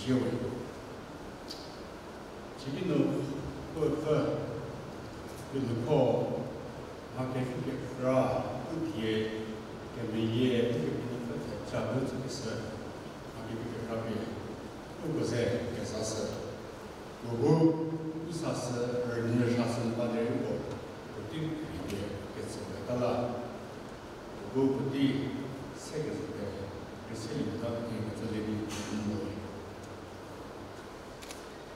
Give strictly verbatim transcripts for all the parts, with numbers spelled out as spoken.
Yewe. Sidi nu, puo pfü, Keluko, mha kevi kekra, u die, kemeyie, u kevi nu pfü theca bu tsükeshü, mha kevi kekra pie, uko ze kezashü. Puo bu, u sashü, rünyü sashü ba derei uko, puotei khrie pie ketsü keta la. Puo bu puotei se kezhü pie, rüse lie mota kenie kecü le di, mo.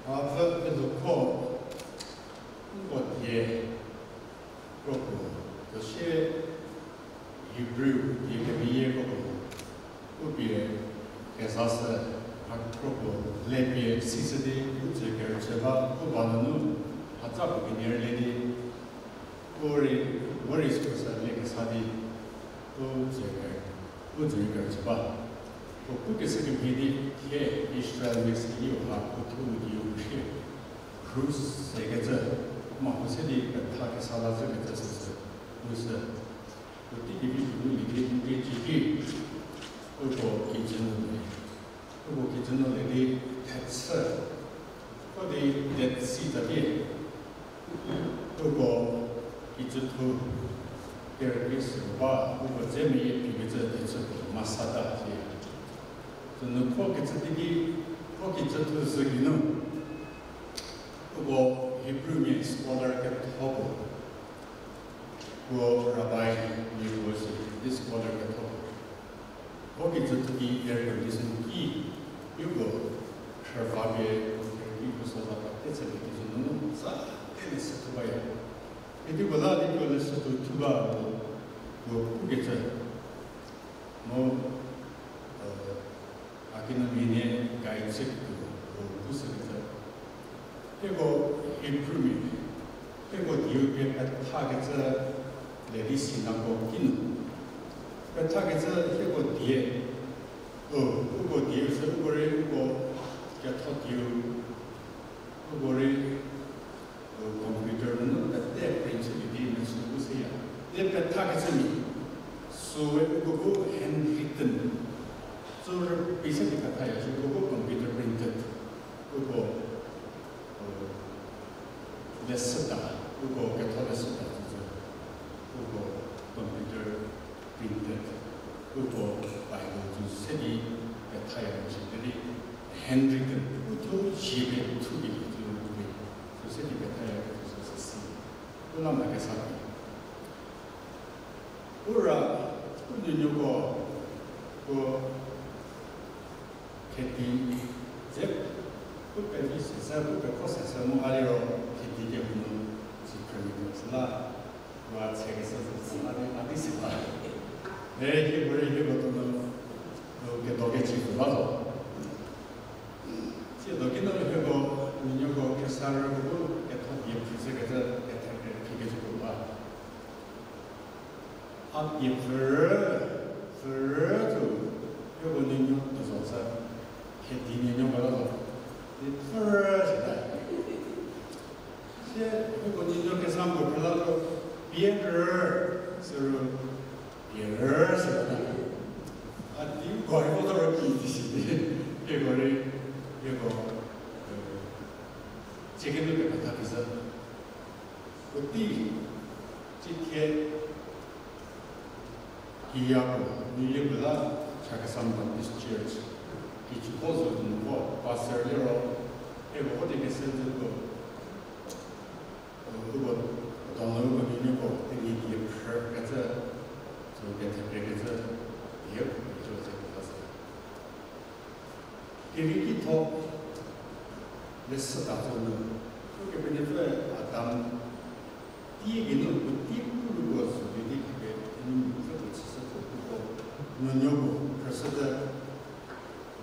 A pfü Keluko, uko die, kropuo, zo sie Hebrew die kemeyie kropuo, u pie kezashü, a kropuo, le pie sishü di, u tsü kerüchü ba, u ba nunu, hatsa puo kenie rüle di, u rei, u rei süko sü le kesa di, u tsü ke, u tsü kerüchü ba. Puo pukeshü kemhie di, thie Israel mia sidi u ha u thuo mu di u shie. Kru sekecü, ma hu se di petha kesa la zhükecü süsü, u sü. Puotei kevi puo nu lie di, n kecü ki, uko kijü nu le. Uko kijü nu le di, thechü. Ko di, thechü ta di. Uko kijüthu, kerükrie sü ba, uko dze meyie phi kecü thechü puo masa ta si. Sünu kho kecü teiki, kho kijüthu sü geinu, uko Hebrew mia scholar ketho puo, puo rabbi mia puo sü, di scholar ketho puo. Kho kijüthu ki air condition ki, uko khrüva pie, ki puo soza pete chülie kijü nunu sa, tele sü thu baya. Idi puo la di puo le sü thu thu ba, puo, puo pukecü. Mu, a kinu mhie nie guide chü ketuo, puo pushükecü. Hieko Hebrew mia, hieko dieu pie pethakecü le di synagogue kinu. Pethakecü hieko die, o, uko dieu sü uko rei uko ketho dieu, uko rei computer nunu pete print chülie di mechü bu seya. Di pethakecü mia, süe uko bu handwritten. Sü rübei se di pethaya sü uko bu computer printed. Uko leshüda, uko ketho leshüda tsütsü, uko computer printed, uko Bible tsü se di pethaya mo shi derei handwritten, u thuo zie pie thukelie tsü rei, tsü se di pethaya kecü sü sesi. U la mha kesa pie. U ra, u nuonuoko, puo khedi dze, pu pevi sese, pu pekho sese mu a liro khedi kehou nu si phrümia puo süla, puo a tsekeshü sü süla di a di si ba. E, hieko rei hieko donu, u kedo kecü pfü ba zo. Tsiedo kinu hieko nuonuoko kesa rüko bu ketho die phrüshükecü kethepre phikecü puo ba. A die pfürü, pfürü tsu, hieko nuonuo pezo sü, khedi nuonuo ba zo, di pfürü sita. Sie hieko nuonuo kesa puo phrü la ro, pierü, siro, pierü sita. A di ko hieko zo ro ki di si di, hieko rei, hieko, e, tsie kinu kepetha kezhü. Puotei, tsithie, kiya puo, nilie puo la, Chakhesang Baptist Church, kichüko zo nu ko, pastor liro, hieko ko di kese zü ko, uko, donu uko nuonuoko, Tenyidie phrü kecü, sü kethepre kecü, die, kecü se kecü se. Kerieki tho, leshüda zo nu, Ukepenuopfü Adam die geinu puotei puru puo zo di di khapie, Ukepenuopfü puo chüshü puo puo, nuonuo puo phrüshüte,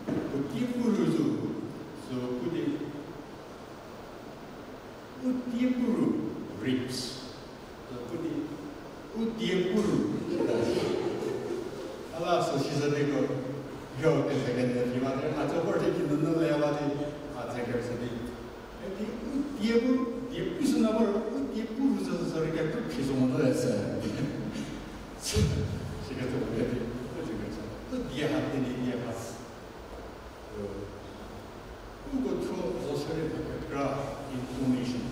puotei puru zo, zo pu di, u die puru, ribs, zo pu di, u die puru, a la sü sizadiko, yo kese kene di ba di, a zo vor di kinunu le ba di, a ze kese di. E di u die pu, die pu sü na vor, u die puru zo zo rei kepu phi zo mo le se. Sikecü puo di, u die ha di ni die ha. Sheri mha kekra intonation,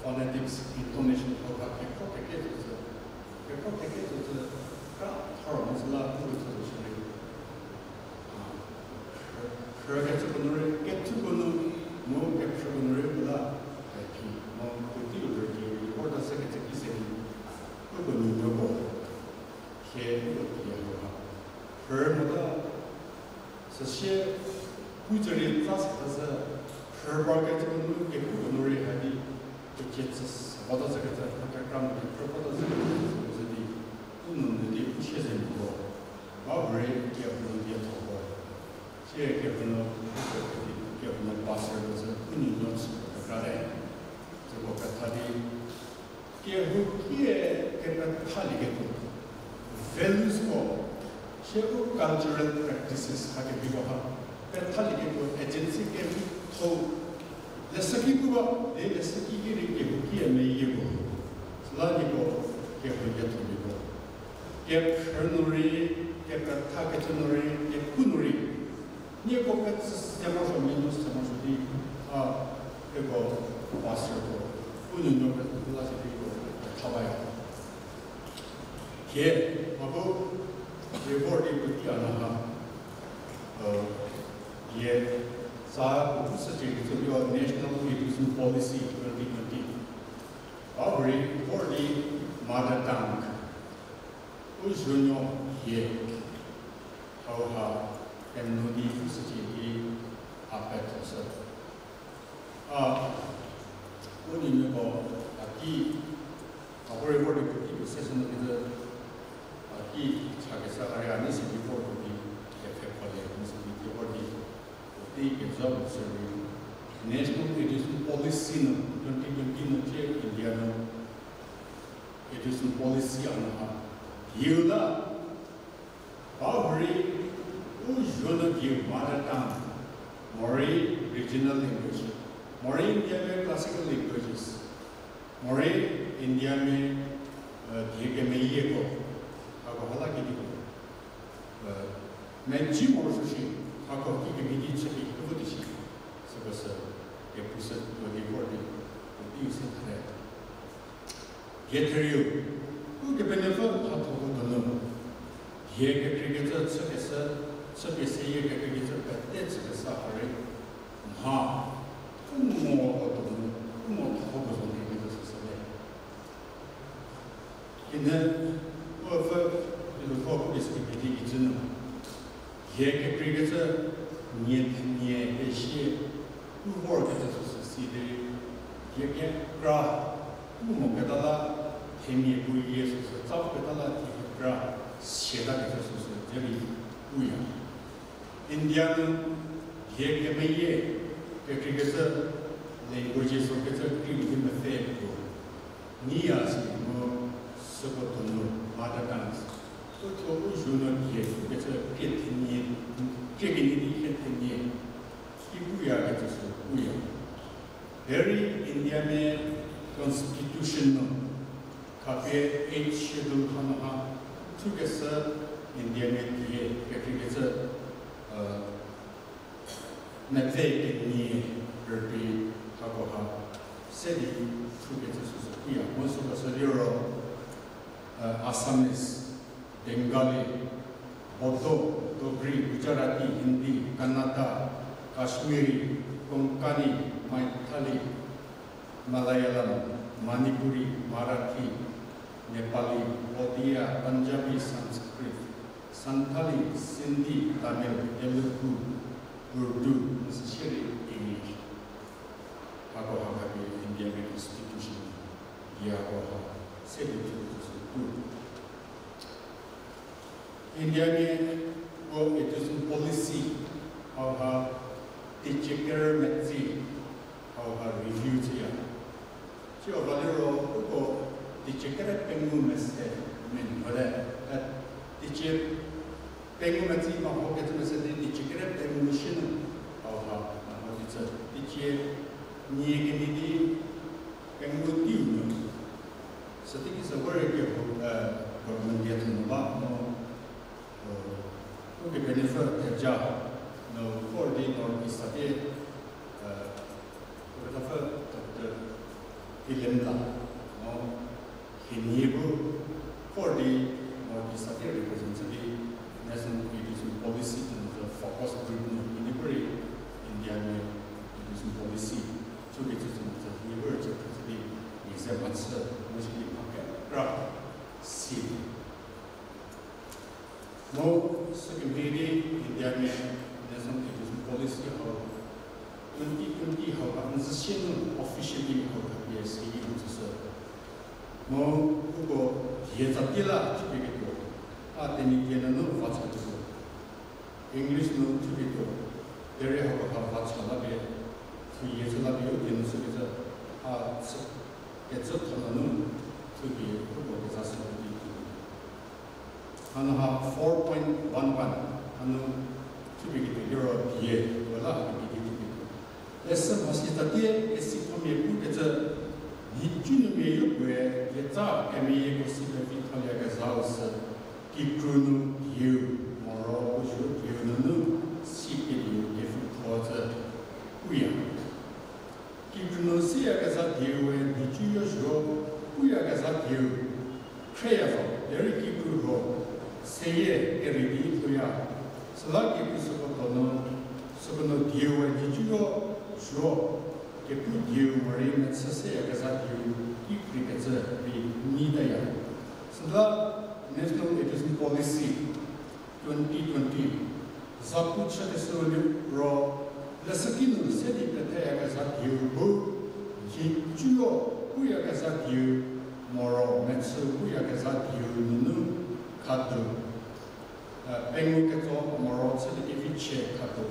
phonetics, intonation hau ha kekho keke tuotsü, kekho keke tuotsü, kra thor mo süla pu tuotsü sheri. Rükecüko nu rei, kethuko nu, mu kephrüko nu rei la, phi, mu puotei rüdi rei, vor ta se kecü ki se di, uko nu roko, khie uko pie hau ha. Rü mota, süsie, pu cü rei tsa se ta se, rü par kecüko nu, kekuko nu rei ha di, kecie tsü se, vota se kecü, ha kekra mu kekra vota se kecü, se di, u nu nu di, u chie ze mo ko. Ba hurei kehou nu dietho ko. Sie kehou nu, kehou nu pastor ko sü, u nuonuo chü ko kekra le. Süko ketha di, kehou kie kepethalieketuo, values ko, sie u cultural practices ha keviko ha, pethalieketuo agency kevitho, leshüki pu ba, di leshüki ki rei kehou kie meyie ko, süla nieko kehou dietho miko. Kephrü nu rei, kepethakecü nu rei, kepu nu rei. Nieko kecü se morosuo, mia nu se morosuo di, a, hieko pastor ko, u nuonuo kecü la se di ko, ketha baya. Hie, a bu, reward di puotei a nu ha, e, hie, sa ko pu sücie kecü liro National Education Policy twenty twenty. A bu rei, reward di mother tongue. U zuonuo hie hau ha kenu di pu sücie di a petho shü. A, u nuonuoko a ki, a ko rei vor di puotei session nu kecü, a ki chakeshü a rei a nei se di vor di, kepfhe kholie, nei se di vor di, puotei keza puo sü rei, National Education Policy nu, twenty twenty nu cie India nu, Education Policy a nu ha, hiu la, ba hurei, u zuonuo die mother tongue, morei regional language, morei India me classical languages, morei India me, e, die kemeyieko, hako ha la kedipuo, e, meci morosuo shi, hako ki kemhie di chüpie kepu di shi, süko sü, kepu sü tuo di vor di, puotei se thate. Hie therieu, Ukepenuopfü mhathoko donu, hie kekreikecü chükeshü, chüpie seyie kekreikecü pete chükeshü ha rei, mha, u moko donu, u mhathoko donu kekreikecü süsü le. Kine, u pfü, u pfü, u pfü, u pfü, hie kekreikecü nie thenie pezie, u vorkecü süsü si di, hie kekra, u moketa la, thenie puo yie süsü, tsa keta la, hie kekra, siatakecü süsü, derei, puya. India nu, hie kemeyie, kekreikecü, languages kecü, kri di mepfü puo. Niya si mu süko donu mother tongue. Uthuo u zuonuo die kecü krie thenie, krie kenie di krie thenie. Ki puya kecü sü puya. Derei India me constitution nu, khapie eighth schedule hanu ha, thukeshü India me die kekreikecü, mepfü kenie rübei hako ha, se di thukecü süsü puya, mu süko sü liro, Assamese, Bengali, Bodo, Dogri, Gujarati, Hindi, Kannada, Kashmiri, Konkani, Maithili, Malayalam, Manipuri, Marathi, Nepali, Odia, Punjabi, Sanskrit, Santhali, Sindhi, Tamil, Telugu, Urdu, especially English. Hako ha khapie India me constitution, hako ha se di thukecü sü pu. India me education policy, hau ha teicie kerü metsi, hau ha review chüya. Siro va liro uko teicie kerü pengou mese menhote, teicie pengou metsi mha hokecü mese di teicie kerü pengou shinu, hau ha mha ho di chü teicie nie kenie di pengou teiu nu. Süteiki sü vorei kehou, government die thenu ba mo, Ukepenuopfü theja nu vor di North East sa die, Professor Doctor William la, no, hienie bu, for the, no, the study represent the National Education Policy and the focus group no, hienie bu rei India mia education policy, so ke tsü tsü tsü hienie bu rei tsü tsü di, ni se ma tsü, mo shi di pa ke, ra, si. Mo, sükemhie di India mia National Education Policy hau twenty twenty hau a nzüsie nu officially hau khapie se yi nu tsüshü. Mo, uko die tsa tie la chüpie ketuo, a Tenyidie nunu va cha ketuo, English nu chüpie tuo, derei hako ha va cha la pie, thuyie chü la pie u die nu sükecü, a chü, kecü thonunu, thupie uko kezashü di tuo. Hanu ha four point one one, hanu thupie ketuo liro die, puo la ha kedi thupie tuo. Leshü mhasi tsatie, kesi thomia pukecü, nhicu nu mia yopuoe, dietsa kemeyieko si pevi tholie kezhau sü, kikru nu dieu, moro u zuo dieu nunu, si kediu kepfü tho tsü, puya. Kikru nu siyakezha dieu we nhicu yo zuo, puyakezha dieu, khreya zo, derei kikru ro, seyie keri di thuya, süla kikru süko donu, süko nu dieu we nhicu yo zuo, kepu dieu morei mechü seyakezha dieu ki kreikecü rei nyi taya. Süla National Education Policy twenty twenty, zapu chükeshü liro, leshüki nu se di petheyakezha dieu bu, nhicuyo puyakezha dieu, moro mechü puyakezha dieu nunu khadu, pengou ketso moro chülie kevichie khadu,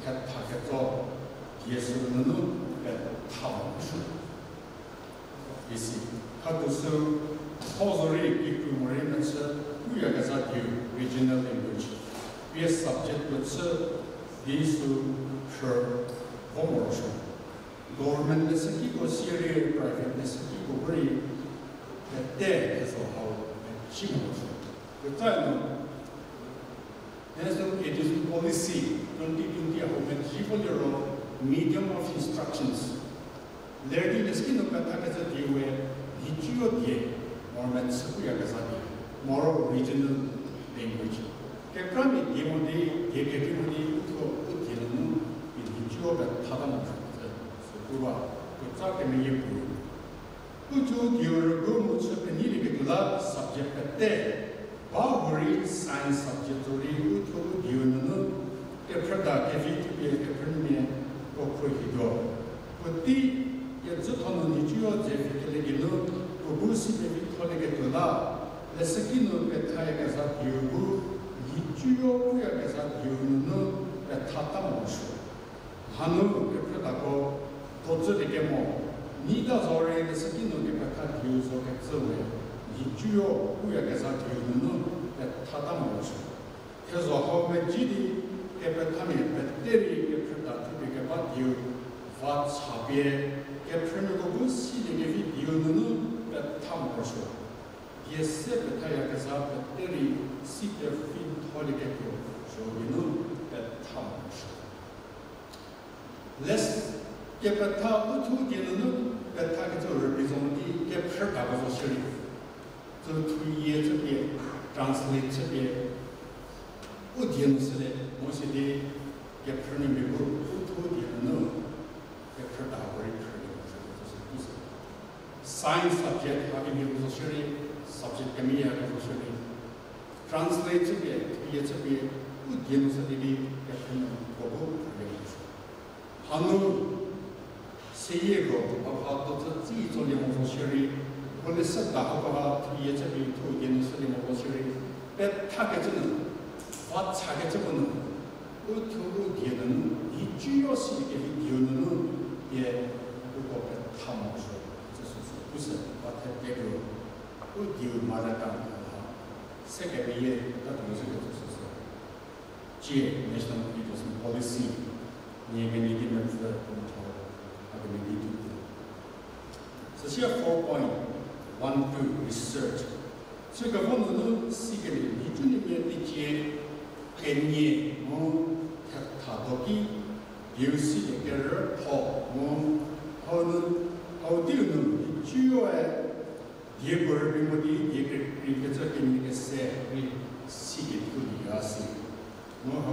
thetha ketso, die sü nunu petha morosuo. Isi, khadu sü, tho zorei kikru morei mechü puyakezha dieu regional language, pie subject puo chü di sü phrü vo morosuo. Government leshükiko sirei private leshükiko bu rei pete kezo hau peci morosuo. Ketsai nu, National Education Policy twenty twenty hau meci vo liro medium of instructions. Ler di leshüki nu pethakecü die we, nhicuyo die, moro mechü puyakezha die, moro regional language. Kekramia die mo di, die kekreiko di, uthuo u die nunu, nhicuyo pethata morosuokecü, sü pu ba, kutsa kemeyie pu. Uthuo dieu rügu mu chü penyilieketuo la subject pete, ba hurei science subject zorei uthuo u dieu nunu, kephrüda kevi thupie kephrünuomia, puo khruohituo. Puotei, kecütho nu nhicuyo dze vi kelie geinu, puo bu si pevi tholieketuo la, leshüki nu pethayakezha dieu bu, nhicuyo puyakezha dieu nunu, pethata morosuo. Hanu kephrüdako, dozülie kemo, nita zorei leshüki nu kepetha dieu zokecü we, nhicuyo puyakezha dieu nunu pethata morosuo. Thezho hau meci di, kepethamia pete rei kephrüda thupie keba dieu, va chapie, kephrünuoko bu silie kevi dieu nunu petha morosuo. Die se pethayakezha pete rei si pevi tholieketuo, suo geinu petha morosuo. Leshü kepetha uthuo die nunu pethakecü represent di kephrüdako zo shierei, tsü thuyie chüpie, translate chüpie, u die nu sülie mo sidi kephrünuomia bu uthuo die nunu kephrüdako rei phrülie morosuo, süsü pu sü. Science subject hakemhie pu zo shierei, subject kemeyie hako zo shierei, translate chüpie, thuyie chüpie, u die nu sü di di kephrünuoko bu phrülie morosuo. Hanu, seyieko, a ha dozü tsi tsolie mo zo shierei, puo leshüda hako ha thuyie chüpie, uthuo u die nu sülie mo zo shierei, pethakecü nu, va chakecü puo nu, uthuo u die nunu, nhicuyo si kevi dieu nunu, pie, uko petha morosuo, tsü süsü pu sü, va thepie ro, u dieu mother tongue ha, se kemeyie, ta tuo zhükecü süsü. Cie National Education Policy, nie kenie di mepfü puo motho, a kenie di tuo. Süsie four point one two research. Sükevo nunu sikelie nhicunuomia teicie kenie mu thetha do ki, Dieu si di kerütho mu hau nu, hau diu nu, nhicuyoe, dieko rübei mo di, die kekreikecü kenie kese rei sikelie ya si. Mu ha,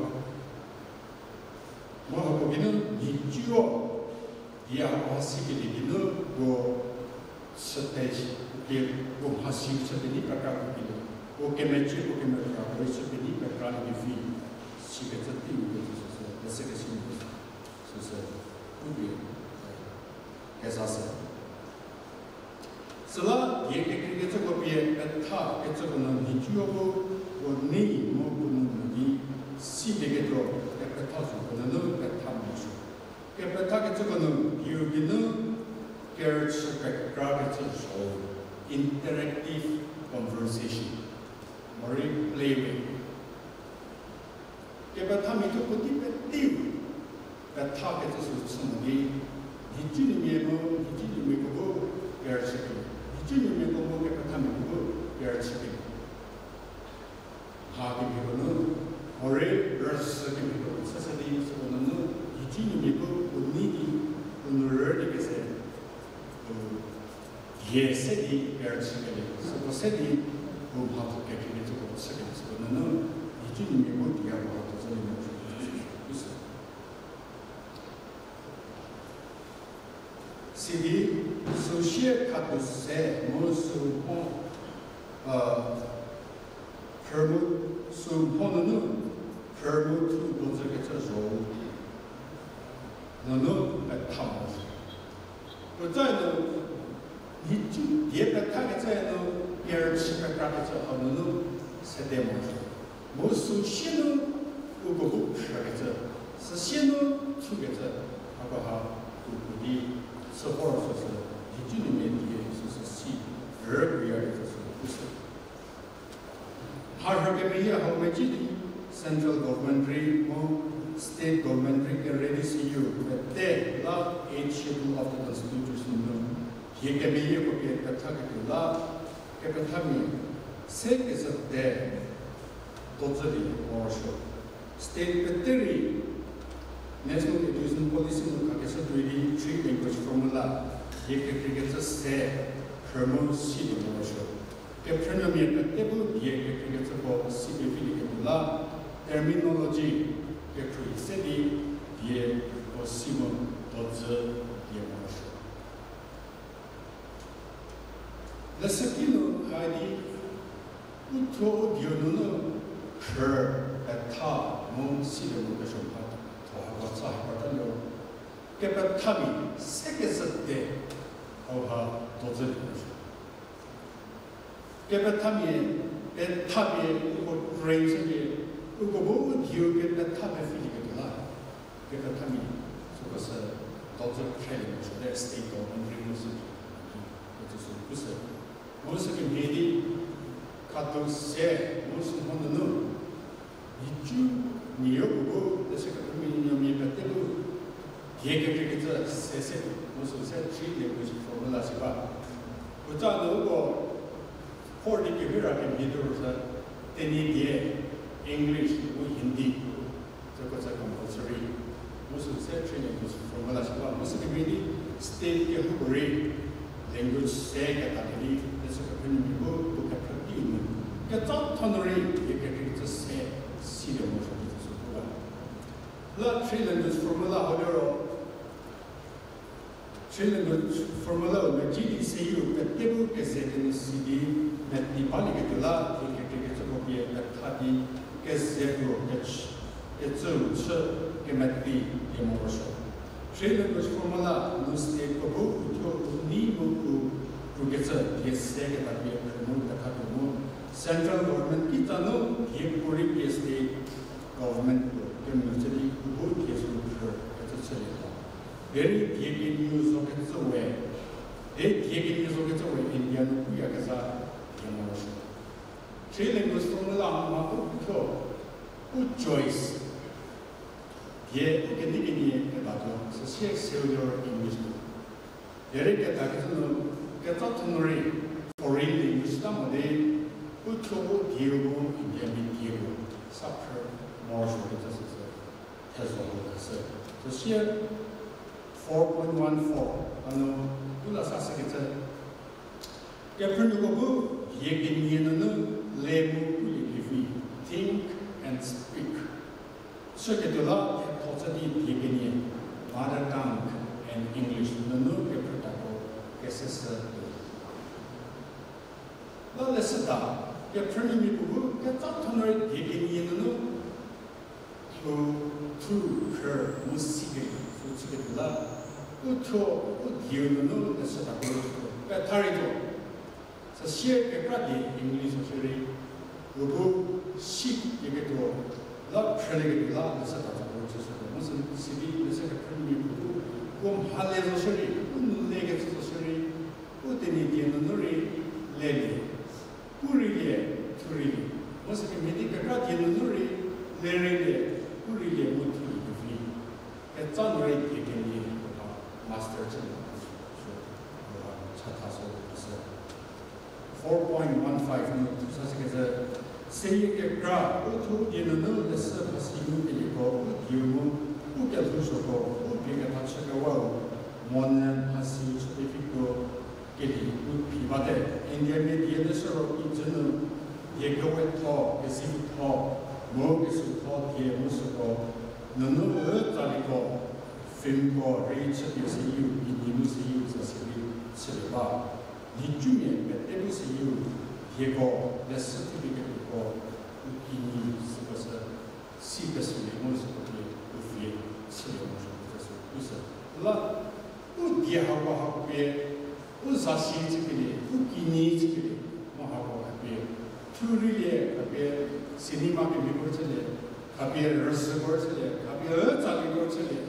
mu hako geinu nhicuyo, die hako ha sikelie geinu, puo chüte, pie, puo mhasi chüte ni pekra ko geinu, puo kemecie, puo kemekra ko rei chüte ni pekra ni kevi, sikecü teiu kecü süsü, kese kesi nu, süsü, u pie, keza sü. Süla die kekreikecüko pie petha kecüko nu nhicuyo bu, puo nei mu puo nou nu di, silieketuo, kepetha zo puo nunu petha morosuo. Kepetha kecüko nu dieu geinu, kerüchü pekra kecü zho, interactive conversation, morei playway. Kepethamia thuo puotei peteiu, petha kecü sü chü mo di, nhicunuomia mu, nhicunuomiako bu kerüchükelie, nhicunuomiako bu kepethamiako bu kerüchükelie. Mha kemiako nu, morei rüzhü kemiako nu chüshü di, süko nunu, nhicunuomiako bu u nei di, u nou rüdi kese, u die se di kerüchükelie, süko se di, u mhatho kekreikecüko chükelie, süko nunu, nhicunuomia bu die hako ha tuo zhülie morosuo, süsü. Sidi, süsie khatuo se mu sü mho, a, phrü mu, sü mho nunu, phrü mu thu dozü kecü zho nunu petha mo. Puotsa nu, nhicu die petha kecü nu, kerüchü pekra kecü hau nunu sede mo. Mu süsie nu, uko bu phrükecü, süsie nu thukecü, hako ha, u pu di, sü vor süsü, nhicunuomia die süsü si, rükuoya kecü sü pu sü. Mharhü kemeyie hau mecie di, central government rei mu state government rei kerei di siu pete la Eighth Schedule of the Constitution nu, die kemeyieko pie pethaketuo la, kepethamia se kezhü pete dozülie morosuo. State pete rei National Education Policy nu khakeshü tuoi di three language formula, die kekreikecü se, phrü mu silie morosuo. Kephrünuomia pete bu die kekreikecüko si pie vilieketuo la, terminology kekhruohi se di die puo si mu dozü die morosuo. Leshüki nu hai di, u thuo u dieu nunu phrü, petha mu silie morokesuo mhatho hako cha hako ta liro, kepethamia se kezhü pete hau ha dozülie morosuo. Kepethamia, petha pie uko train chüpie, uko bu u dieu kepetha pie vilieketuo la, kepethamia süko sü dozü phrelie morosuo te, state government rei mu sü, kecü sü pu sü. Mu sükemhie di, khatuo se, mu sü mho nunu, nhicu, nhicuyo bu, leshü kephrünuomia pete bu, die kekreikecü se se, mu sü se three language formula si ba. Puotsa nu uko, vor di kevi ra kemhie di ro sü, Tenyidie, English, mu Hindi, süko sü compulsory. Mu sü se three language formula si ba, mu sükemhie di state kehoupuorei language se keta kedi, leshü kephrünuomia bu, bu kephrü teiu nu, ketsatho nu rei die kekreikecü se silie morosuo kecü sü pu ba. La three language formula hau liro, three language formula-u mezhie di seyieu pete bu keze kenu si di, meti balieketuo la, die kekreikecüko pie petha di, keze puo kecü, kecüu chü kemeti die morosuo. Three language formula nu stateko bu u thuo u nei mu u rukecü die se keta pie phrü mu kethatuo mu, central government kitsa nu die puorei pie state government puo kemvü chü di u bu die sü phrü kecü chülie lho. Derei die kenieu zokecü we, derei die kenieu zokecü we India nu puyakezha die morosuo. Three language formula hau ma u thuo, u choice, die u kenei kenie kedatuo, süsie secular English nu. Derei kedakecü nu, ketsatho nu rei foreign language ta mo di, u thuo u dieu bu Indiamia die puo sa phrü morosuokecü süsü thezho lho keshü. Süsie four point one four, ano, u la sa sükecü. Kephrünuoko bu, die kenie nunu, le mu pulie kevi, think and speak. Süketuo la, ketho chü di die kenie, mother tongue and English, nunu kephrütako, kesesü tuo. La leshüda, kephrünuomia puo bu, ketsa thonurei die kenie nunu, u thu, khrü, mu si ke, sü chüketuo la, u thuo, u dieu nunu leshüdako rei thuo, petha rei thuo. Süsie kekra die English zo shierei, u bu si keketuo, la phrülieketuo la leshüda zo rei chüshütuo. Mu sü sidi leshü kephrünuomia puo bu, u mhale zo shierei, u nu lekecü zo shierei, u Tenyidie nunu rei lelie, u reilie, thu reilie. Mu sü kemhie di kekra die nunu rei, le reilie, u reilie mu thulie kevi. Ketsa nu rei die kenie, master chü, chatha sü, sü. Four point one five nu thu sa sükecü, seyie kekra, u thuo die nunu leshü mhasi nu kelieko, u dieu mu, u kelhouzhoko, u pie ketha chükewau, monyü mhasi chüpie vituo, keli u phi bate. Indiamia die leshü ro kijü nu, die kewetho, kezivitho, mu kesutho die mu süko, nunu ü tsaliko, filmko rei chüpie seyieu, kinyi nu seyieu za sirei chülie ba. Nhicumia pete bu seyieu, dieko, leshü thupie ketuoko, u kinyi süko sü, si pesulie mu süko pie, u vie, chülie mu süko pie sü, u sü. La, u die hako hako pie, u zasi chükelie, u kinyi chükelie, mu hako khapie, thu reilie, khapie, cinema kemiako chülie, khapie, rüzhüko chülie, khapie, ü tsaliko chülie,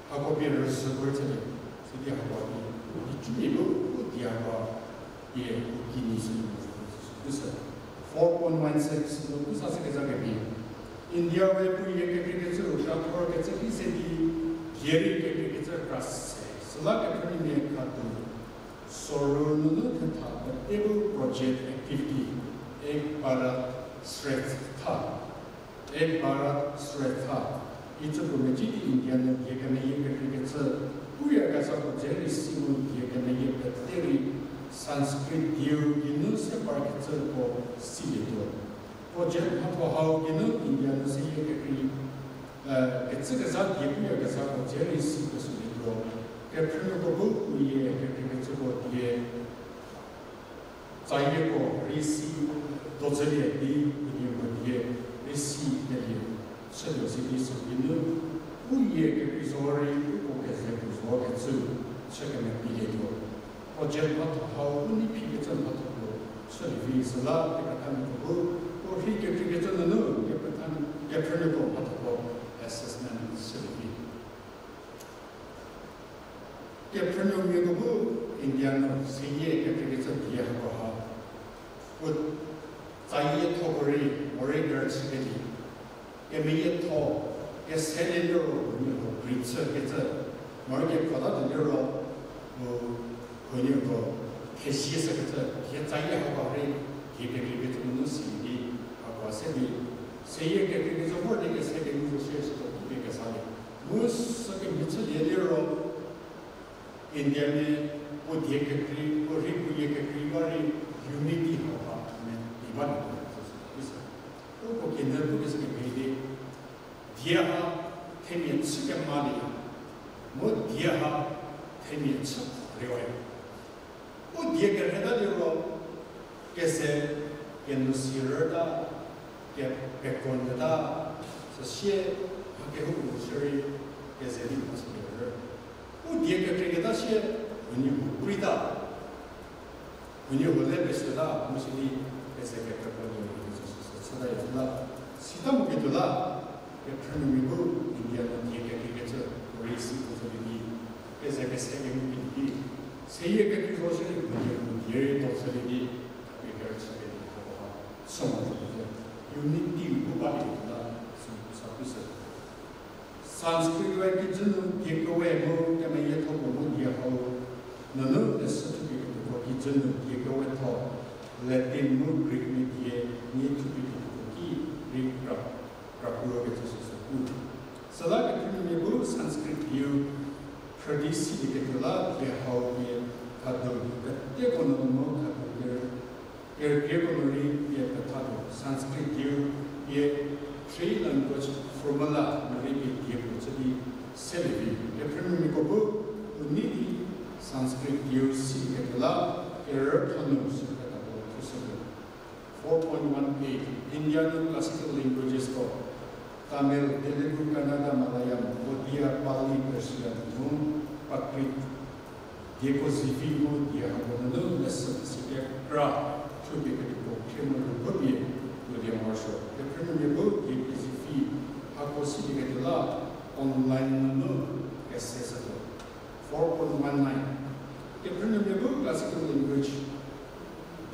hako pie rüzhüko chülie, sidi hako pie, nhicumia bu, u die hako pie, u kinyi chülie mu süko pie sü, u sü. Four point one six nu, u sa sükecü kemhie. India we puo yie kekreikecü u kra thor kecü ki se di, die rei kekreikecü kra se. Süla kephrünuomia khadu, soru nunu thetha pete bu project activity, Ek Bharat Shreshtha, Ek Bharat Shreshtha, icü puo mecü di India nu die kemeyie kekreikecü, puya kezhako dze rei si mu die kemeyie pete rei Sanskrit dieu geinu se parkecüko silietuo. Project mhatho hau geinu India nu seyie kekrei, eh, kecükezha die puya kezhako dze rei si pesülietuo. Kephrünuoko bu u yie kekreikecüko die tsayieko rei si, dodzülie di, unie mo die rei si kelie chütuo sidi sü geinu, u yie kekrei zo rei uko keze puo zo kecü chü kemepilietuo. Project mhatho hau u nei phikecü mhatho puo chülie vi süla kepethamiako bu, u rhei kekreikecü nunu kepetha, kephrünuoko mhathoko assessment chülie vi. Kephrünuomiako bu India nu seyie kekreikecü die hako ha, u tsayiethoko rei morei ker chükelie, kemeyietho, keselie liro huoniehuo krei chükecü, morei kekotatuo liro, u, huoniehuo thezie shükecü, thie tsayie hako rei, thie kekreikecü nunu sidi, hako se di, seyie kekreikecü vor di kese kenu zo shie süko pupie kesalie. Mu sü kemhie chülie liro, Indiamia puo die kekrei, puo rhei puo yie kekrei ba rei unity hau ha mia di ba di, süsü, uko kinu pukecü kemhie di, die ha themia chü kemalie, mu die ha themia chü rei wae. U die kerheta liro, keze, kenu si rüta, ke, kekon keta, süsie, mha kehoupuo shierei, keze di mhachü kerü. U die kekreiketa sie, huoniehuo preita, huoniehuo le pesüta, mu sidi, keze kepekon di, süsü chüta ya la, sita mo ketuo la, kephrünuomia bu India nu die kekreikecü rei si puo zo di, keze kese kemu di, seyie kekrei zo shierei huoniehuo die rei do chülie di, khapie kerüchü kelie hako ha, sü mo zo di, unity bu ba di la, sü sa pu sü. Sanskrit we kijü nu die kewe mu kemeyietho puo mu die hau, nunu leshü thupie ketuoko kijü nu die kewetho, Latin mu Greek mia die, nie thupie ketuoko ki rei kra, kra puo kecü süsü pu. Süla kephrünuomia bu Sanskrit dieu phrüdi silieketuo la pie hau pie khadu peteko nu mo khadu ker, kerkrieko nu rei pie pethatuo. Sanskrit dieu pie three language formula nu rei pie dieko chü di selie vi. Kephrünuomiako bu u nei di Sanskrit dieu silieketuo la kerüthanu sü pethatuo thushütuo. Four point one eight, India nu classical languagesko, Tamil, Telugu, Kannada, Malayalam, Odia, Pali, Persian, mu Prakrit, dieko zivi mu die hako nunu lesson sikekra thupie ketuoko khrie mu rüguopie tuo die morosuo. Kephrünuomia bu die kezivi hako silieketuo la online nunu kese shütuo. Four point one nine, Kephrünuomia bu classical language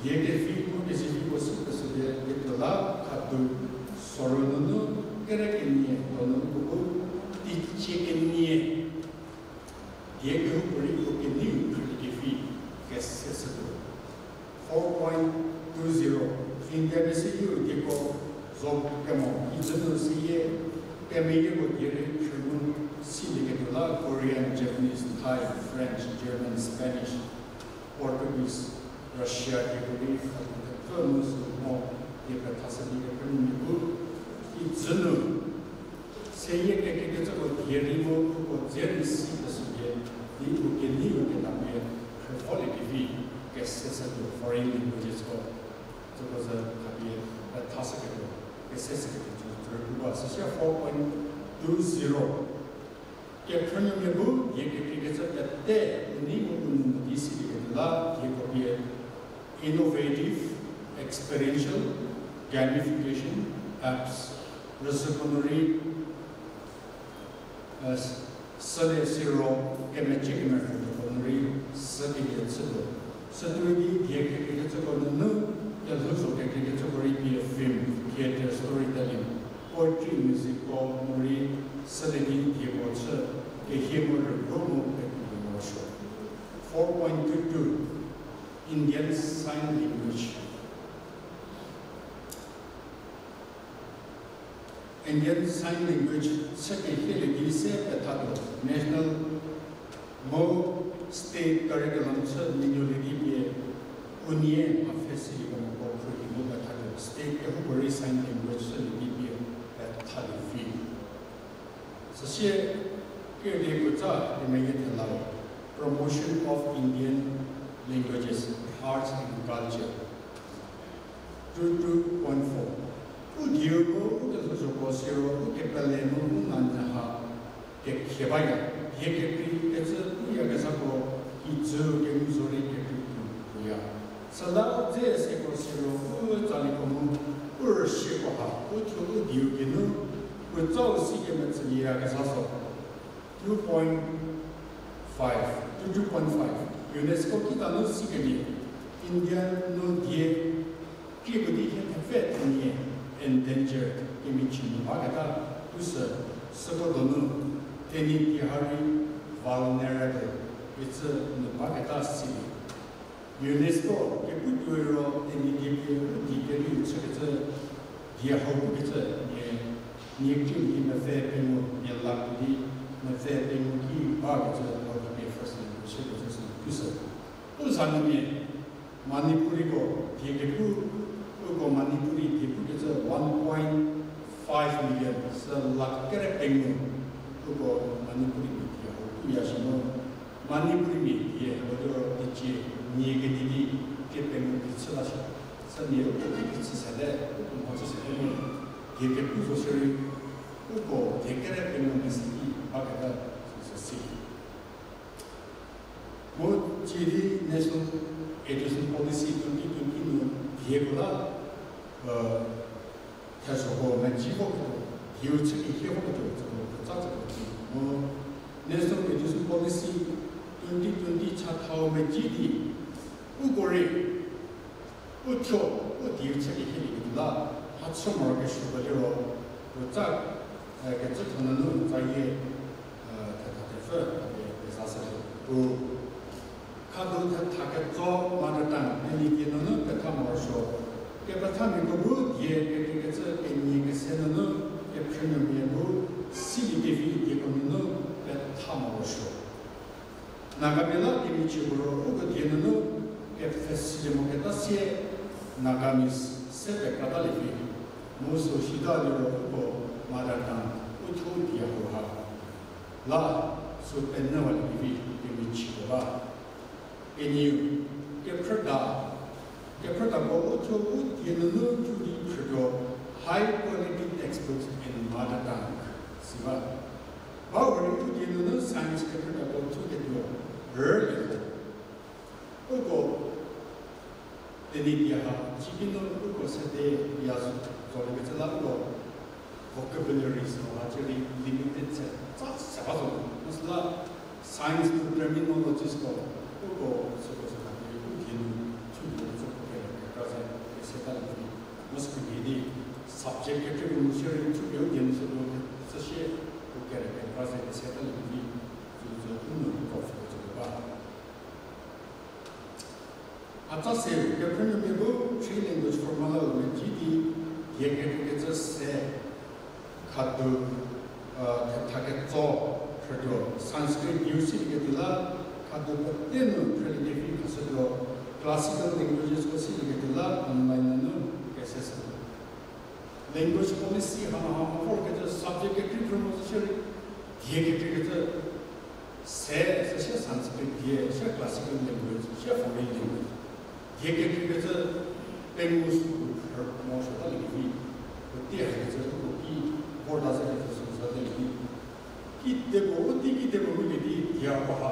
die kevi mu keziviko si pesülie ketuo la khadu sorou nunu kere kenie donu uko bu teicie kenie die kehoupuorei uko keneiu phrülie kevi kese shütuo. Four point two zero, India mia se diu dieko zo kemo icü nu seyie kemeyieko die rei phrü mu silieketuo la Korean, Japanese, Thai, French, German, Spanish, Portuguese, Russia dieko rei khadu kepfü mu sü mo die pethashü di Kephrünuomia bu icü nu seyie kekreikecüko die rei mu uko dze rei si pesülie di u keneiu kedapie phrü volie kevi kese shütuo. Foreign languagesko tsüko ze khapie pethashüketuo, kese shüketuo cü, cü rei pu ba. Süsie four point two zero, Kephrünuomia bu die kekreikecü pete u nei mu u nu mo di silieketuo la dieko pie innovative, experiential, gamification apps rüzhüko nu rei sülie siro kemecie kemerhüko nu rei sükelie chütuo. Sütuoi di die kekreikecüko nunu kelhouzho kekreikecüko rei pie film, theatre, storytelling, poetry, musicko nu rei sülie di dieko chü kehie mu rüguo mu petuo morosuo. Four point two two, Indian Sign Language. Indian Sign Language chü kehielie di se pethatuo, national mu state curriculum chü menuolie di pie unie mha pfhe siliekemoko khruohi mu pethatuo, state kehoupuorei sign language chülie di pie pethalie vi. Süsie kedi puotsa kemeyie thelau, Promotion of Indian Languages, Arts and Culture, two two point four. U dieu mu u kelhouzhoko siro u kepele mu u nanyü ha kekhie baya, hie kekreikecü puyakezhako kijü kenguzorei kekrei puo puya. Süla dze seko siro u tsalieko mu u rüsieko ha u thuo u dieu geinu puotsau sikemetsülieyakezha zo. Two point five, two two point five, UNESCO kita nu sikelie, India nu die krie puo di hie thepfü thenie endangered kemichie nu baketa pusü, süko donu Tenyidie ha rei vulnerable icü nu baketa silie. UNESCO kepu tuoi ro Tenyidie pie u die kerieu chükecü die hau pukecü nie, nie kri di mepfü pengou, nie lak di mepfü pengou ki bakecü hau pie first language chükecü sü pusü. U za nu nie Manipuriko die kepu, uko Manipuri die pukecü one point five million sü lak kere pengou, uko Manipurimia die hau puya shi mu, Manipurimia die hau liro teicie nie kedi di kepengou di chü la shi. Sümia uko ki di chü sete, uko mhodzü sete mu, die kepu zo shierei, uko die kere pengou mesi ki baketa süsü si. Mu cidi National Education Policy twenty twenty nu dieko la, thezhoko mezhie voketuo, dieu chü kehie voketuo tsüko, ketsa tsüko ki. Mu National Education Policy twenty twenty chathau mezhie di, uko rei u thuo, u dieu chü kehie di la, mhachü morokesuoko liro, puotsa, kecütho nunu tsayie, thetha thepfü, pie peza se pu. Khadu thetha ketso mother tongue, Tenyidie nunu petha morosuo. Kepethamiako bu die kekreikecü kenie kese nunu, kephrünuomia bu sili kevi dieko nunu petha Tha morosuo. Nagamia la kemichie puo ro uko die nunu kepfhesilie moketa sie Nagamese se pekratalie vi. Mu süu shita liro uko mother tongue uthuo dia hau ha la sü penyüwalie kevi kemichie puo ba. Kenieu, kephrüda, kephrüdako uthuo u die nunu thu di phrütuo high quality textbooks in mother tongue si ba. Ba hurei u die nunu science kephrüdako thuketuo rülie zo. Uko Tenyidie ha, chiki nu uko sede ya zo, zolikecü la uko vocabulary sü ha cierei limited se, tsa se ba zo. Mu süla science nu terminologies ko, uko süko sü kha di u die nu thuketuo kecü puo kere kekra ze pese talie vi. Mu sü kemhie di subject kekreiko nu shierei thuketuo u die nu süko süsie puo kere kekra ze pese talie vi. Süu sü u nu uko pfhükecü ba. Atsa se, kephrünuomia bu three language formula u meci di, die kekreikecü se, khadu, thetha ketso, phrütuo, Sanskrit diu silieketuo la, khadu pete nu phrüliekevi khashütuo, classical languages ko silieketuo la, online nunu kese shütuo. Language policy hanu ha mha vorkecü subject kekrei phrü mo zo shierei, die kekreikecü se, süsie Sanskrit die, sie classical language, sie foreign language. Die kekreikecü pengou süu phrü mo suo talie kevi, puotei hakecü uko ki vorta zhükecü süu zhütalie vi. Kitieko, u tei kitieko ngulie di die hau ha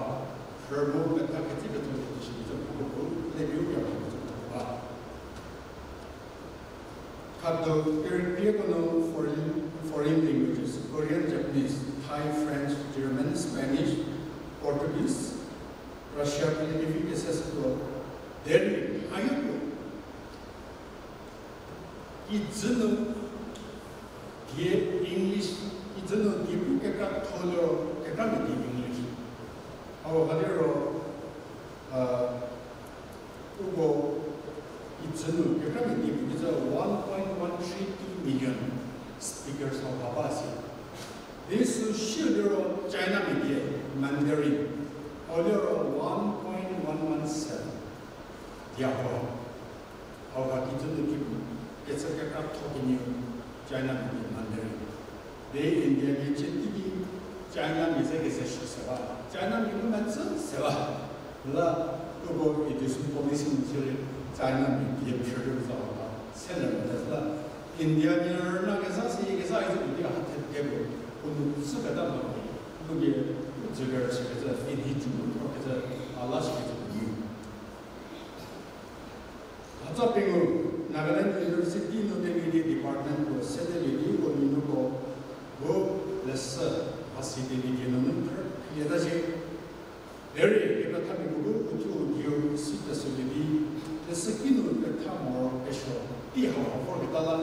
phrü mu petha kecü kecü kecü shikecü puo ko le biu ya kecü puo ba. Khadu kekreieko nu foreign, foreign languages, Korean, Japanese, Thai, French, German, Spanish, Portuguese, Russia, phrüliekevi kese shütuo, derei hayo puo kijü nu die English, kijü nu die pu kekratho liro kekramia die English. Hau ha liro, uko kijü nu kekramia die pukecü one point one three two million speakers hau ha ba si. Di süu shi liro Chinamia die Mandarin, hau liro one point one one seven. Dia hau ha, hau ha kijü nu ki pu kecü kekratho kenieu Chinamia die Mandarin. Di Indiamia chie tei di Chinamia ze keze shü se ba, Chinamia bu metsü se ba. La, uko education policy nu sierei Chinamia die phrü kezha hau ha se le mota süla, Indiamia rüna kezha se kezha icü puo di ha thedeko, u nu chü keta mo, u nu die u dzüker shükecü, inhi cü nu thorkecü, a la shükecü puo nyi. Hatsa pengou, Nagaland University nu Tenyidie department puo sedelie di uko nunuko bu leshü mhasi Tenyidie nunu phrü philieta shie. Derei kepethamia puo bu uthuo dieu si pesülie di, leshüki nu petha morokesuo tei hau ha vorketa la,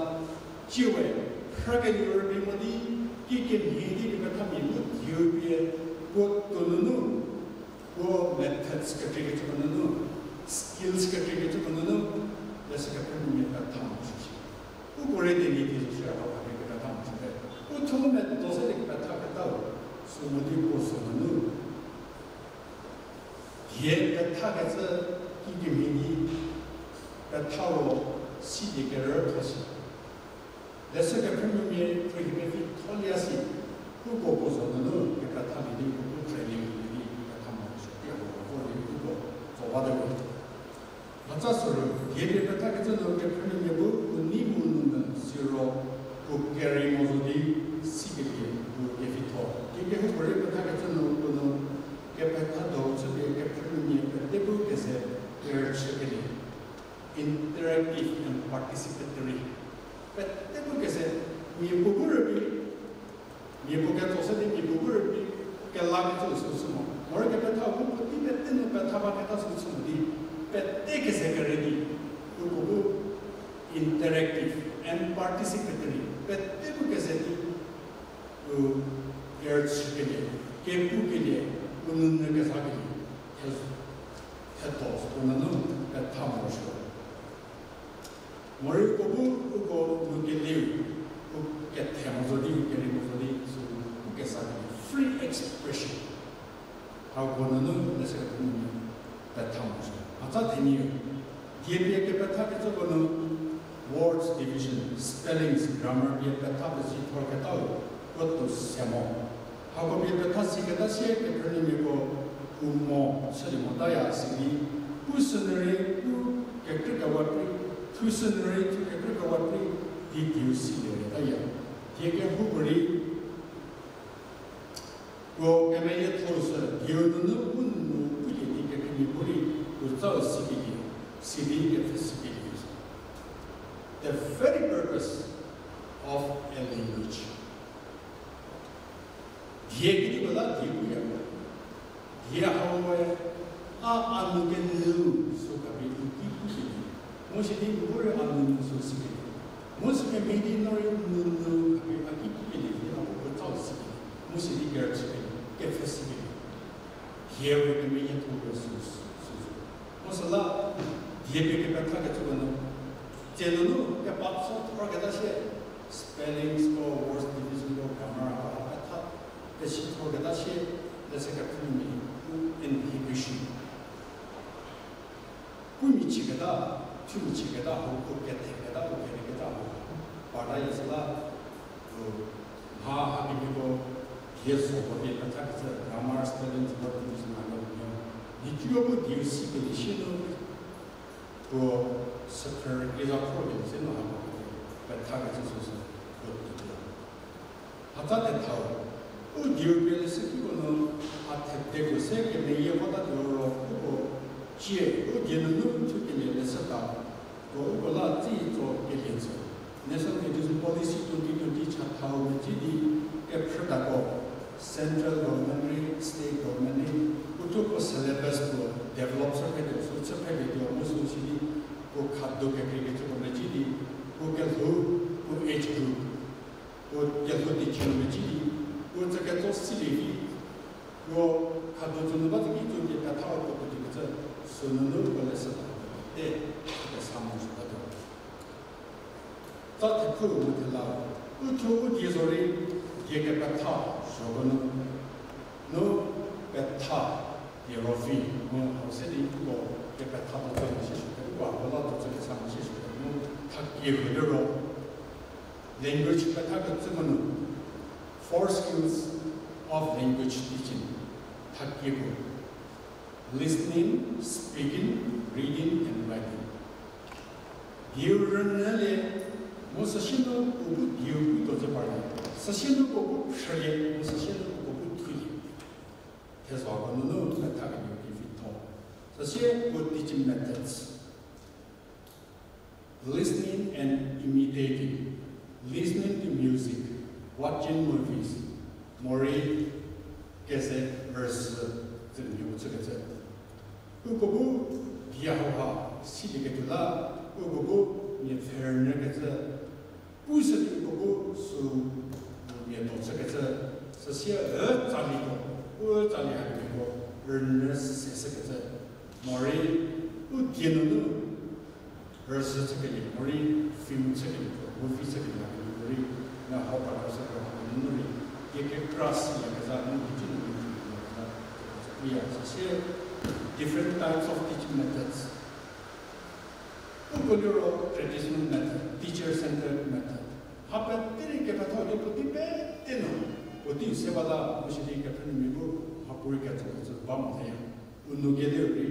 tsie we phrükelie rübei mo di, kikemhie di kepethamia bu dieu pie, puo tuo nunu, puo methods kekreikecüko nunu, skills kekreikecüko nunu, leshü kephrünuomia petha morosuo shi. Uko rei Tenyidie zo shi hau ha kepetha morosuote. Uthuo medo se di kepethaketau, sü mo di puo sü nunu die pethakecü kikemhie di petha ro sidi kerütho shi. Leshü kephrünuomia khruohi pevi tholie si, uko puo zo nunu kepethamia di uko training di kepetha morosuo tei hau ha vor di uko tso bate ro. Hatsa süru, die pie pethakecü nu kephrünuomia bu u nei mu u nou nu siro, u kerei mo zo di sikelie, u kevitho. Kekehoupuorei pethakecü nu uko nu kepethado chüpie kephrünuomia pete bu keze kerüchükele. Interactive and participatory. Pete bu keze, mia puo bu rübei, mia puo ketso se di mia puo bu rübei, kelakecü sü chü mo. Morei kepethau bu puotei pete nu petha baketa sü chü mo di, pete keze kere di, uko bu interactive and participatory, pete bu keze di, u kerüchükelie, kepukelie, u nounyü kezakelie, the-, thedo süko nunu petha morosuo. Morei uko bu uko nu kelieu, u kethe mo zo di, u kerei mo zo di, sü u kezakelie, free expression. Hako nunu leshü kephrünuomia petha mo shü. Hatsa thenie, die pie kepethakecüko nu words division, spellings, grammar pie petha pezithor ketau, puotou se mo. Hako pie petha siketa sie kephrünuomiako u mo chülie motaya sidi, pu sünyü rei pu kekrü kewa prei, thu sünyü rei thu kekrü kewa prei, di dieu silie taya. Die kehoupuorei puo kemeyiethou sü dieu nunu u nu pulie di kekreimia puorei puo tsau sikelie, sidi kepfhü sikelie. The very purpose of a language. Die kedipuo la die puya mo. Die hau we, a, a nu kenyü sü khapie u ki pukelie. Mu sidi u bu rei a nu nu sü sikelie. Mu sükemhie di no rei nu nu khapie a ki pukelie di a bu puo tsau sikelie. Mu sidi kerüchükelie, kepfhü sikelie. Die we kemeyiethou we sü, sü, sü. Mu süla, die pie kepethakecüko nu, tsie nunu kepatso thorketa sie, spellings ko, words division ko, grammar ko, petha, pesi thorketa sie, leshü kephrünuomia, inhibition. Pu michieketa, thu michieketa hau, u ketheketa, u ketheketa hau, partaya süla, u, mha hakemhieko, die zo ko pie pethakecü, grammar, spelling, word division hako nu, nhicuko bu dieu sikelie sie nu, puo süphrü keza khrokelie sie nu hako pie pethakecü süsü, puo tuotuo. Hatsa tethau, u dieu pie leshü kiko nu, a thedeko se kemeyie votatuo ro, uko cie, u die nunu thukelie leshüda, ko uko la tsitso kelie tsü. National Education Policy twenty twenty chathau mecü di kephrüdako, central government rei, state government rei, uthuko syllabus puo develop chü phrete, sü chü phrelietuo mu sü sidi, puo khado kekreikecüko mecü di, puo kelhou, puo age group, puo kelhou di chü mecü di, puo tsü ketso silie vi, puo khado tsü nu ba tsü ki tsü di pethau puo tuo di kecü, sünunu puo leshüda te, kesa mo sütatuo. Tsa thepfü mu thela, u thuo u die zorei, die kepetha, zhoko nu, nu petha, die ro vi, mu hau se di uko kepetha tuo tsü mo sie shüte, uko hako la tuo tsü kesa mo sie shüte, mu thakie rhu liro, language pethakecüko nu, four skills of language teaching, thakie puo, listening, speaking, reading and writing. Dieu rünyülie, mu süsie nu uko bu dieu pu tuo tsü parlie, süsie nu uko bu phrülie, mu süsie nu uko bu thulie. Thezhoko nunu petha kediu ki vitho. Süsie puo teaching methods. Listening and imitating, listening to music, watching movies, morei keze rüzhü, tsünuo chükecü. Uko bu die hauha silieketuo la, uko bu mia pfhe rünyükecü, pu sü di uko bu sü mia do chükecü, süsie ü tsaliko, u tsalie hakemhieko rünyü se shükecü, morei u die nunu rüzhü chükelie, morei film chükelie, movie chükelie, morei mia hau pa chü kro, nunu rei, die kekra siyakezha, mu hici nu rei, iya, süsie different types of teaching methods. Uko liro traditional method, teacher centered method. Ha pete rei kepethau di puotei pete nu, puotei se bata, mu sidi kephrünuomia bu, ha puorei ketso ketso ba moteya. U nu keliu rei,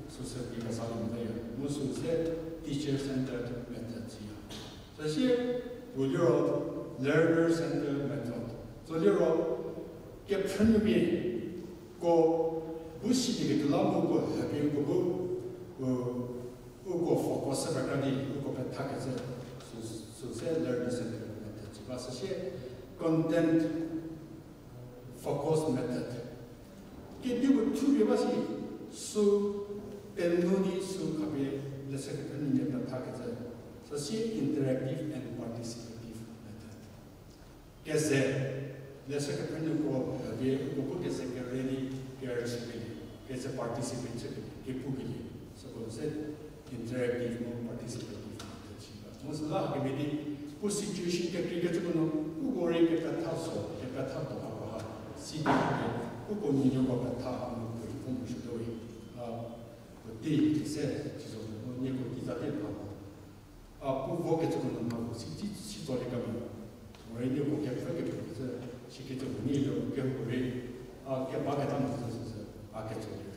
süsü pie kesa lie moteya. Mu süse teacher centered method siya. Süsie, puo liro learner centered method. Tso liro, kephrünuomiako bu silieketuo la mu uko hapie uko bu, u, uko focus se bakra di uko pethakecü, sü, süse learner centered method si ba. Süsie content focus method. Kedipuo thupie ba si, sü penuo di sü khapie leshü kephrünuomia pethakecü. Süsie interactive and participative method. Keze, leshü kephrünuoko hapie uko bu keze kere di kerüchükelie, keze participate chükelie, kepukelie. Süko se interactive mu participative method si ba. Mu süla hakemhie di, puo situation kekreikecüko nu, uko rei kepetha zo, kepetha do hakoha, sidi hapie Uko nuonuoko petha a nu puo vo mo shütuo we. A, puotei kese, sizo mo nieko kiza te pha mo. A, puo vo kecüko nu mha puo si, si, si tsolie kemo. Morei nieko kepfü kepfü kecü, sikecü puo nie liro kehoupuorei, a, keba keta mo sü sü sü, a kecü lie.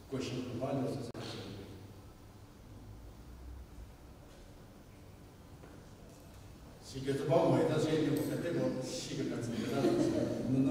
Question puo ba liro sü sü kecü lie. Sikecü ba mo ita sie nieko peteko si kemetsü keta sü sü, mu